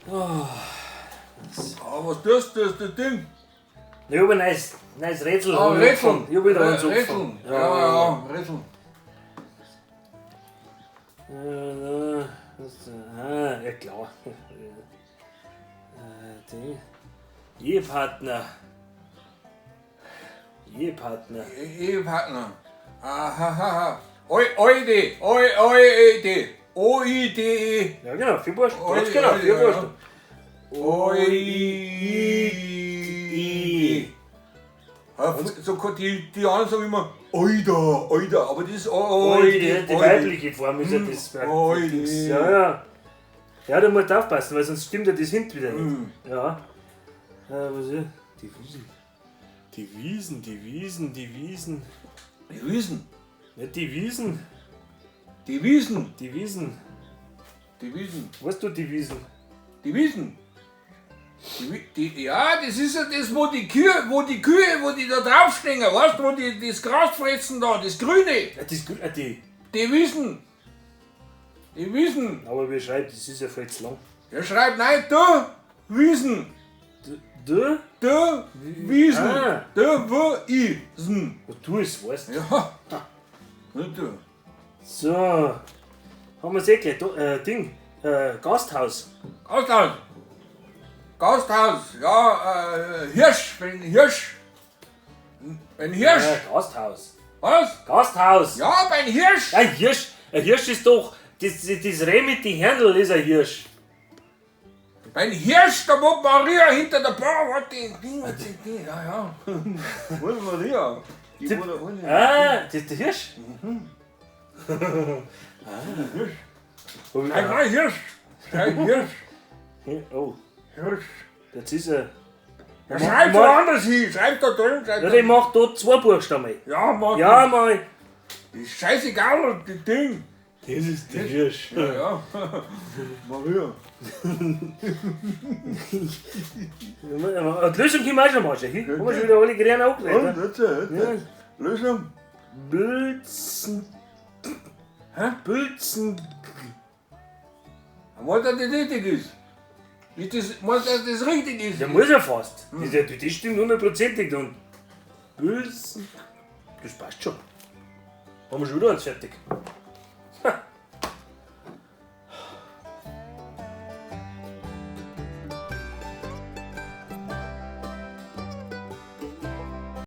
Ah, was tust du, das, das Ding? Ich hab ein neues Rätsel. Ah, hab ich Rätsel. angefangen. Ich hab wieder eins Rätseln. angefangen. Ja, ja, Rätseln. Ah, ja klar. Die Ehepartner. Ehepartner. Ehepartner. Ahaha. Oide, Oi, Oide, O-I-D-E. Ja genau, vier Burschen. Oi, Ganz genau, oi, vier ja, Burschen. O-I-I. So die anderen sagen immer Oida, Oida, aber das ist Oi, Oide. die weibliche Form ist ja das. Oide. Ja, ja. Ja, da musst du aufpassen, weil sonst stimmt ja das hinten wieder nicht. Mhm. Ja. Was ist? Die Wiesen. Die Wiesen, die Wiesen, die Wiesen. Die Wiesen. Nicht die Wiesen, Die Wiesen. die Wiesen. Die Wiesen. Weißt du die Wiesen? Die Wiesen. Ja, das ist ja das, wo die Kühe, wo die da draufstehen, weißt du, wo die das Gras fressen da, das Grüne. Ja, das, die. Die Wiesen. Die Wiesen. Aber wie schreibt, das ist ja viel zu lang. Ja, schreib nein, du Wiesen. Du? Du Wiesen. Ah. Du W I S. Oh, du es weißt. Ja. Nicht du. So. Haben wir's eh gleich. Ding. Gasthaus. Gasthaus. Gasthaus, ja, Hirsch, wenn Hirsch. Ein Hirsch. Ja, Gasthaus. Was? Gasthaus. Ja, beim Hirsch. Ein Hirsch. Ein Hirsch ist doch. Das Reh mit den Hörnl ist ein Hirsch. Beim Hirsch, da wo Maria hinter der Bar hat die Ding, hat die Ding, ja, ja. Wo ist Maria? Die wo da unten. Ah, das ist der Hirsch. Mhm. Ah. Nein, nein, Hirsch. Nein, Hirsch. Oh, Hirsch. jetzt ist er. Ja, schreib woanders hin, schreib da drin, schreib Ja, da. der macht dort zwei Buchstaben. rein. Ja, mach. Ja, mal. Ist scheißegal, das Ding. Das ist der Hirsch. Ja, ja. Maria. Die Lösung können wir auch schon machen. Haben wir schon wieder alle Grünen angelegt. Und, jetzt, jetzt. Ja. Lösung. Bülzen. Hä? Bülzen. Meinst du, dass das richtig ist? Ist das, meinst du, dass das richtig ist? Der muss ja fast. Das stimmt hundertprozentig. Und Bülzen. Das passt schon. Haben wir schon wieder eins fertig.